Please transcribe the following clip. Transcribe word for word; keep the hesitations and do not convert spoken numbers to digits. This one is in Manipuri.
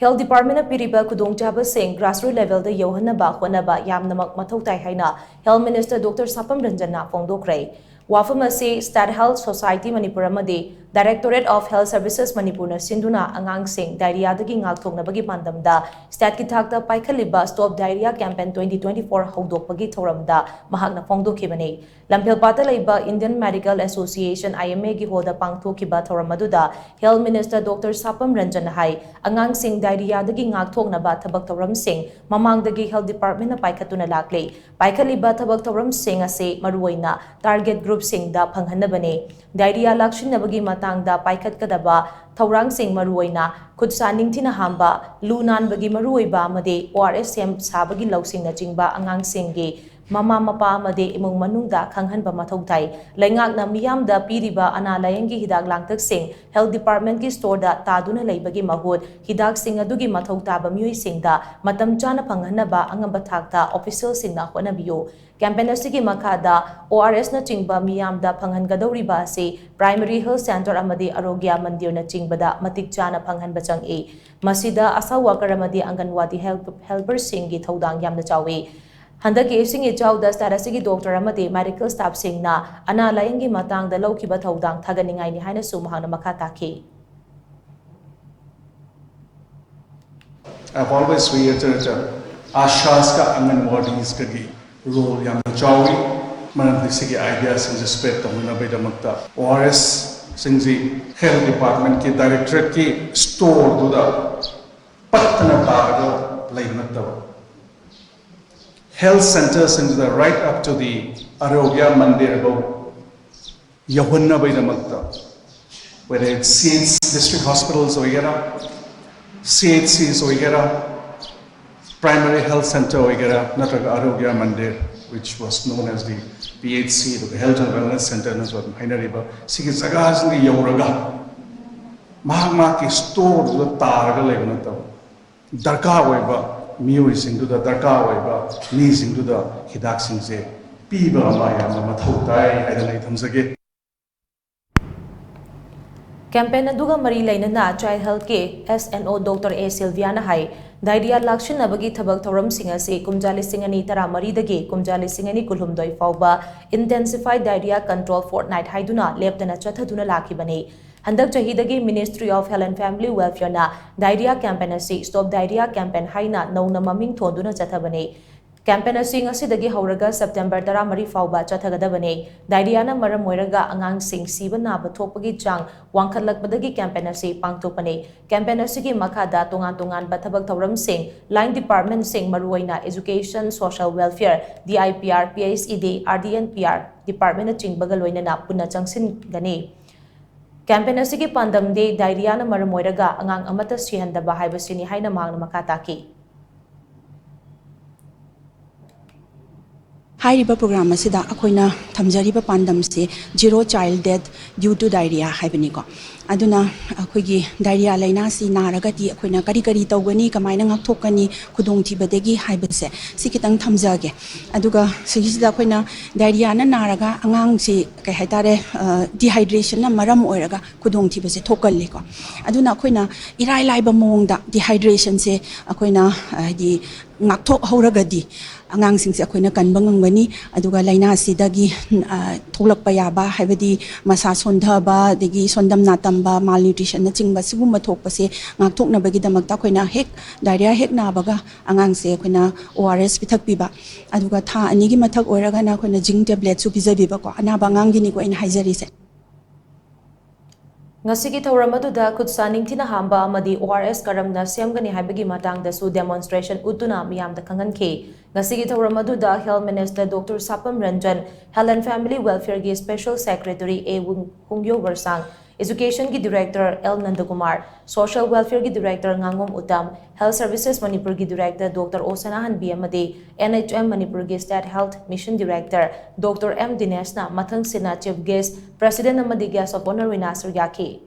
Health Department ꯅ ꯄꯤꯔꯤꯕ ꯈꯨꯗꯣꯡꯆꯥꯕꯁꯤꯡ grassroots level ꯗ ꯌꯧꯍꯟꯅꯕ ꯍꯣꯠꯅꯕ ꯌꯥꯝꯅꯃꯛ ꯃꯊꯧ ꯇꯥꯏ ꯍꯥꯏꯅ Health Minister Doctor ꯁꯥꯄꯝ ꯔꯟꯖꯟꯅ ꯐꯣꯡꯗꯣꯛꯈ꯭ꯔꯦ꯫ ꯋꯥꯐꯝ ꯑꯁꯤ State Health Society ꯃꯅꯤꯄꯨꯔ ꯑꯃꯗꯤ Directorate of Health Services ꯃꯅꯤꯄꯨꯔꯅ ꯁꯤꯟꯗꯨꯅ ꯑꯉꯥꯡꯁꯤꯡ diarrhea ꯗꯒꯤ ꯉꯥꯛꯊꯣꯛꯅꯕꯒꯤ ꯄꯥꯟꯗꯝꯗ state ꯀꯤ ꯊꯥꯛꯇ ꯄꯥꯏꯈꯠꯂꯤꯕ Stop Diarrhea Campaign twenty twenty-four ꯍꯧꯗꯣꯛꯄꯒꯤ ꯊꯧꯔꯝꯗ ꯃꯍꯥꯛꯅ ꯐꯣꯡꯗꯣꯛꯈꯤꯕꯅꯤ꯫ ꯂꯝꯐꯦꯜꯄꯥꯠꯇ ꯂꯩꯕ Indian Medical Association, I M A ꯒꯤ hall ꯗ ꯄꯥꯡꯊꯣꯛꯈꯤꯕ ꯊꯧꯔꯝ ꯑꯗꯨꯗ Health Minister Doctor ꯁꯥꯄꯝ ꯔꯟꯖꯟꯅ ꯍꯥꯏ, ꯑꯉꯥꯡꯁꯤꯡ diarrhea ꯗꯒꯤ ꯉꯥꯛꯊꯣꯛꯅꯕ ꯊꯕꯛ ꯊꯧꯔꯝꯁꯤꯡ ꯃꯃꯥꯡꯗꯒꯤ Health Department ꯅ ꯄꯥꯏꯈꯠꯇꯨꯅ ꯂꯥꯛꯂꯤ꯫ ꯄꯥꯏꯈꯠꯂꯤꯕ ꯊꯕꯛ ꯊꯧꯔꯝꯁꯤꯡ ꯑꯁꯤ ꯃꯔꯨꯑꯣꯏꯅ target group ꯁꯤꯡꯗ ꯐꯪꯍꯟꯅꯕꯅꯤ꯫ Diarrhea ꯂꯥꯛꯁꯤꯟꯅꯕꯒꯤ ꯃꯇꯥꯡꯗ ꯄꯥꯏꯈꯠꯀꯗꯕ ꯊꯧꯔꯥꯡꯁꯤꯡ ꯃꯔꯨꯑꯣꯏꯅ ꯈꯨꯠ ꯁꯥ ꯅꯤꯡꯊꯤꯅ ꯍꯥꯝꯕ, ꯂꯨ ꯅꯥꯟꯕꯒꯤ ꯃꯔꯨꯑꯣꯏꯕ ꯑꯃꯗꯤ O R S ꯁꯦꯝ ꯁꯥꯕꯒꯤ ꯂꯧꯁꯤꯡꯅꯆꯤꯡꯕ ꯑꯉꯥꯡꯁꯤꯡꯒꯤ ꯃꯃꯥ ꯃꯄꯥ ꯑꯃꯗꯤ ꯏꯃꯨꯡ ꯃꯅꯨꯡꯗ ꯈꯪꯍꯟꯕ ꯃꯊꯧ ꯇꯥꯏ꯫ ꯂꯩꯉꯥꯛꯅ ꯃꯤꯌꯥꯝꯗ ꯄꯤꯔꯤꯕ ꯑꯅꯥ ꯂꯥꯌꯦꯡꯒꯤ ꯍꯤꯗꯥꯛ ꯂꯥꯡꯊꯛꯁꯤꯡ Health Department ꯀꯤ store ꯗ ꯇꯥꯗꯨꯅ ꯂꯩꯕꯒꯤ ꯃꯍꯨꯠ ꯍꯤꯗꯥꯛꯁꯤꯡ ꯑꯗꯨꯒꯤ ꯃꯊꯧ ꯇꯥꯕ ꯃꯤꯑꯣꯏꯁꯤꯡꯗ ꯃꯇꯝ ꯆꯥꯅ ꯐꯪꯍꯟꯅꯕ ꯑꯉꯝꯕ ꯊꯥꯛꯇ official ꯁꯤꯡꯅ ꯍꯣꯠꯅꯕꯤꯌꯨ꯫ Campaign ꯑꯁꯤꯒꯤ ꯃꯈꯥꯗ O R S ꯅꯆꯤꯡꯕ ꯃꯤꯌꯥꯝꯗ ꯐꯪꯍꯟꯒꯗꯧꯔꯤꯕ ꯑꯁꯤ Primary Health Centre ꯑꯃꯗꯤ ꯑꯔꯣꯒ꯭ꯌ ꯃꯟꯗꯤꯔꯅꯆꯤꯡꯕꯗ ꯃꯇꯤꯛ ꯆꯥꯅ ꯐꯪꯍꯟꯕ ꯆꯪꯏ꯫ ꯃꯁꯤꯗ ASHA worker ꯑꯃꯗꯤ ꯑꯪꯒꯟꯋꯥꯗꯤ help-, helper ꯁꯤꯡꯒꯤ ꯊꯧꯗꯥꯡ ꯌꯥꯝꯅ ꯆꯥꯎꯏ꯫ ꯍꯟꯗꯛꯀꯤ ꯏꯁꯤꯡ ꯏꯆꯥꯎꯗ state ꯑꯁꯤꯒꯤ doctor ꯑꯃꯗꯤ medical staff ꯁꯤꯡꯅ ꯑꯅꯥ ꯂꯥꯌꯦꯡꯒꯤ ꯃꯇꯥꯡꯗ ꯂꯧꯈꯤꯕ ꯊꯧꯗꯥꯡ ꯊꯥꯒꯠꯅꯤꯡꯉꯥꯏꯅꯤ ꯍꯥꯏꯅꯁꯨ ꯃꯍꯥꯛꯅ ꯃꯈꯥ ꯇꯥꯈꯤ꯫ I've always reiterated, ASHAs ꯀ Anganwadis ꯀꯒꯤ role ꯌꯥꯝꯅ ꯆꯥꯎꯏ, ꯃꯔꯝꯗꯤ ꯁꯤꯒꯤ idea ꯁꯤꯡꯁꯦ spread ꯇꯧꯅꯅꯕꯒꯤꯗꯃꯛꯇ꯫ O R S ꯁꯤꯡꯁꯤ Health Department ꯀꯤ Directorate ꯀꯤ store ꯗꯨꯗ ꯄꯠꯇꯅ ꯇꯥꯔꯒ ꯂꯩꯕ ꯅꯠꯇꯕ, Health Centre ꯁꯤꯡꯁꯤꯗ right up to the ꯑꯔꯣꯒ꯭ꯌ ꯃꯟꯗꯤꯔ ꯐꯥꯎ ꯌꯧꯍꯟꯅꯕꯒꯤꯗꯃꯛꯇ, whether it's C H, district hospitals ꯑꯣꯏꯒꯦꯔꯥ, C H Cs ꯑꯣꯏꯒꯦꯔꯥ, Primary Health Centre ꯑꯣꯏꯒꯦꯔꯥ, ꯅꯠꯇ꯭ꯔꯒ ꯑꯔꯣꯒ꯭ꯌ ꯃꯟꯗꯤꯔ, which was known as the P H C, ꯑꯗꯨꯒ Health and Wellness Centre ꯅꯁꯨ ꯑꯗꯨꯝ ꯍꯥꯏꯅꯔꯤꯕ, ꯁꯤꯒꯤ ꯖꯒꯥꯁꯤꯡꯗ ꯌꯧꯔꯒ ꯃꯍꯥꯛ ꯃꯍꯥꯛꯀꯤ store ꯗꯨꯗ ꯇꯥꯔꯒ ꯂꯩꯕ ꯅꯠꯇꯕ, ꯗꯔꯀꯥꯔ ꯑꯣꯏꯕ ꯃꯤꯑꯣꯏꯁꯤꯡꯗꯨꯗ, ꯗꯔꯀꯥꯔ ꯑꯣꯏꯕ ꯃꯤꯁꯤꯡꯗꯨꯗ ꯍꯤꯗꯥꯛꯁꯤꯡꯁꯦ ꯄꯤꯕ ꯑꯃ ꯌꯥꯝꯅ ꯃꯊꯧ ꯇꯥꯏ ꯍꯥꯏꯗꯅ ꯑꯩ ꯊꯝꯖꯒꯦ꯫ ꯀꯦꯝꯄꯦꯟ ꯑꯗꯨꯒ ꯃꯔꯤ ꯂꯩꯅꯅ ꯆꯥꯏꯜ ꯍꯦꯜꯊꯀꯤ S N O Doctor A Sylviaꯅ ꯍꯥꯏ, ꯗꯥꯏꯔꯤꯌꯥ ꯂꯥꯛꯁꯤꯟꯅꯕꯒꯤ ꯊꯕꯛ ꯊꯧꯔꯝꯁꯤꯡ ꯑꯁꯤ ꯀꯨꯝꯖꯥ ꯂꯤꯁꯤꯡ ꯑꯅꯤ ꯇꯔꯥꯃꯔꯤꯗꯒꯤ ꯀꯨꯝꯖꯥ ꯂꯤꯁꯤꯡ ꯑꯅꯤ ꯀꯨꯟꯍꯨꯝꯗꯣꯏ ꯐꯥꯎꯕ Intensified Diarrhea Control Fortnight ꯍꯥꯏꯗꯨꯅ ꯂꯦꯞꯇꯅ ꯆꯠꯊꯗꯨꯅ ꯂꯥꯛꯈꯤꯕꯅꯤ꯫ ꯍꯟꯗꯛ ꯆꯍꯤꯗꯒꯤ Ministry of Health and Family Welfareꯅ ꯗꯥꯏꯔꯤꯌꯥ ꯀꯦꯝꯄꯦꯟ ꯑꯁꯤ Stop Diarrhea Campaign ꯍꯥꯏꯅ ꯅꯧꯅ ꯃꯃꯤꯡ ꯊꯣꯟꯗꯨꯅ ꯆꯠꯊꯕꯅꯤ꯫ ꯀꯦꯝꯄꯦꯟ ꯑꯁꯤ ꯉꯁꯤꯗꯒꯤ ꯍꯧꯔꯒ ꯁꯦꯞꯇꯦꯝꯕꯔ ꯇꯔꯥꯃꯔꯤ ꯐꯥꯎꯕ ꯆꯠꯊꯒꯗꯕꯅꯤ꯫ ꯗꯥꯏꯔꯤꯌꯥꯅ ꯃꯔꯝ ꯑꯣꯏꯔꯒ ꯑꯉꯥꯡꯁꯤꯡ ꯁꯤꯕ ꯅꯥꯕ ꯊꯣꯛꯄꯒꯤ ꯆꯥꯡ ꯋꯥꯡꯈꯠꯂꯛꯄꯗꯒꯤ ꯀꯦꯝꯄꯦꯟ ꯑꯁꯤ ꯄꯥꯡꯊꯣꯛꯄꯅꯤ꯫ ꯀꯦꯝꯄꯦꯟ ꯑꯁꯤꯒꯤ ꯃꯈꯥꯗ ꯇꯣꯉꯥꯟ ꯇꯣꯉꯥꯟꯕ ꯊꯕꯛ ꯊꯧꯔꯝꯁꯤꯡ, line departmentꯁꯤꯡ, ꯃꯔꯨꯑꯣꯏꯅ Education, Social Welfare, D I P R, P H E D, R D and P R departmentꯅꯆꯤꯡꯕꯒ ꯂꯣꯏꯅꯅ ꯄꯨꯟꯅ ꯆꯪꯁꯤꯟꯒꯅꯤ꯫ ꯀꯦꯝꯄꯦꯟ ꯑꯁꯤꯒꯤ ꯄꯥꯟꯗꯝꯗꯤ ꯗꯥꯏꯔꯤꯌꯥꯅ ꯃꯔꯝ ꯑꯣꯏꯔꯒ ꯑꯉꯥꯡ ꯑꯃꯠꯇ ꯁꯤꯍꯟꯗꯕ ꯍꯥꯏꯕꯁꯤꯅꯤ ꯍꯥꯏꯅ ꯃꯍꯥꯛꯅ ꯃꯈꯥ ꯇꯥꯈꯤ꯫ ꯍꯥꯏꯔꯤꯕ ꯄ꯭ꯔꯣꯒ꯭ꯔꯥꯝ ꯑꯁꯤꯗ ꯑꯩꯈꯣꯏꯅ ꯊꯝꯖꯔꯤꯕ ꯄꯥꯟꯗꯝꯁꯤ Zero Child Death Due to Diarrhea ꯍꯥꯏꯕꯅꯤꯀꯣ꯫ ꯑꯗꯨꯅ ꯑꯩꯈꯣꯏꯒꯤ ꯗꯥꯏꯔꯤꯌꯥ ꯂꯥꯏꯅꯥꯁꯤ ꯅꯥꯔꯒꯗꯤ ꯑꯩꯈꯣꯏꯅ ꯀꯔꯤ ꯀꯔꯤ ꯇꯧꯒꯅꯤ, ꯀꯃꯥꯏꯅ ꯉꯥꯛꯊꯣꯛꯀꯅꯤ ꯈꯨꯗꯣꯡꯊꯤꯕꯗꯒꯤ ꯍꯥꯏꯕꯁꯦ ꯁꯤ ꯈꯤꯇꯪ ꯊꯝꯖꯒꯦ꯫ ꯑꯗꯨꯒ ꯁꯤꯒꯤꯁꯤꯗ ꯑꯩꯈꯣꯏꯅ ꯗꯥꯏꯔꯤꯌꯥꯅ ꯅꯥꯔꯒ ꯑꯉꯥꯡꯁꯤ ꯀꯩ ꯍꯥꯏꯇꯥꯔꯦ, dehydration ꯅ ꯃꯔꯝ ꯑꯣꯏꯔꯒ ꯈꯨꯗꯣꯡꯊꯤꯕꯁꯦ ꯊꯣꯛꯀꯜꯂꯤꯀꯣ꯫ ꯑꯗꯨꯅ ꯑꯩꯈꯣꯏꯅ ꯏꯔꯥꯏ ꯂꯥꯏꯕ ꯃꯑꯣꯡꯗ dehydration ꯁꯦ ꯑꯩꯈꯣꯏꯅ ꯍꯥꯏꯗꯤ ꯉꯥꯛꯊꯣꯛꯍꯧꯔꯒꯗꯤ ꯑꯉꯥꯡꯁꯤꯡꯁꯦ ꯑꯩꯈꯣꯏꯅ ꯀꯟꯕ ꯉꯝꯒꯅꯤ꯫ ꯑꯗꯨꯒ ꯂꯥꯏꯅꯥꯁꯤꯗꯒꯤ ꯊꯣꯛꯂꯛꯄ ꯌꯥꯕ, ꯍꯥꯏꯕꯗꯤ ꯃꯁꯥ ꯁꯣꯟꯊꯕ, ꯑꯗꯒꯤ ꯁꯣꯟꯗꯝ ꯅꯥꯇꯝꯕ, malnutrition ꯅꯆꯤꯡꯕ ꯁꯤꯒꯨꯝꯕ ꯊꯣꯛꯄꯁꯦ ꯉꯥꯛꯊꯣꯛꯅꯕꯒꯤꯗꯃꯛꯇ ꯑꯩꯈꯣꯏꯅ ꯍꯦꯛ diarrhea ꯍꯦꯛ ꯅꯥꯕꯒ ꯑꯉꯥꯡꯁꯦ ꯑꯩꯈꯣꯏꯅ O R S ꯄꯤꯊꯛꯄꯤꯕ, ꯑꯗꯨꯒ ꯊꯥ ꯑꯅꯤꯒꯤ ꯃꯊꯛ ꯑꯣꯏꯔꯒꯅ ꯑꯩꯈꯣꯏꯅ zinc tablet ꯁꯨ ꯄꯤꯖꯕꯤꯕꯀꯣ꯫ ꯑꯅꯥꯕ ꯑꯉꯥꯡꯒꯤꯅꯤꯀꯣ ꯑꯩꯅ ꯍꯥꯏꯖꯔꯤꯁꯦ꯫ ꯉꯁꯤꯒꯤ ꯊꯧꯔꯝ ꯑꯗꯨꯗ ꯈꯨꯠꯁꯥ ꯅꯤꯡꯊꯤꯅ ꯍꯥꯝꯕ ꯑꯃꯗꯤ O R S ꯀꯔꯝꯅ ꯁꯦꯝꯒꯅꯤ ꯍꯥꯏꯕꯒꯤ ꯃꯇꯥꯡꯗꯁꯨ demonstration ꯎꯠꯇꯨꯅ ꯃꯤꯌꯥꯝꯗ ꯈꯪꯍꯟꯈꯤ꯫ ꯉꯁꯤꯒꯤ ꯊꯧꯔꯝ ꯑꯗꯨꯗ Health Minister Doctor ꯁꯥꯄꯝ Ranjan, Health and Family Welfare ꯒꯤ Special Secretary A ꯍꯨꯡꯌꯣ ꯕꯔꯁꯥꯡ, Education ꯒꯤ Director L ꯅꯟꯗꯀꯨꯃꯥꯔ, Social Welfare ꯒꯤ Director ꯉꯥꯉꯣꯝ ꯎꯇꯝ, Health Services ꯃꯅꯤꯄꯨꯔꯒꯤ Director Doctor ꯑꯣ ꯁꯅꯥꯍꯟꯕꯤ ꯑꯃꯗꯤ N H M ꯃꯅꯤꯄꯨꯔꯒꯤ State Health Mission Director Doctor M ꯗꯤꯅꯦꯁꯅ ꯃꯊꯪꯁꯤꯠꯅ Chief Guest, President ꯑꯃꯗꯤ Guest of Honour ꯑꯣꯏꯅ ꯁꯔꯨꯛ ꯌꯥꯈꯤ꯫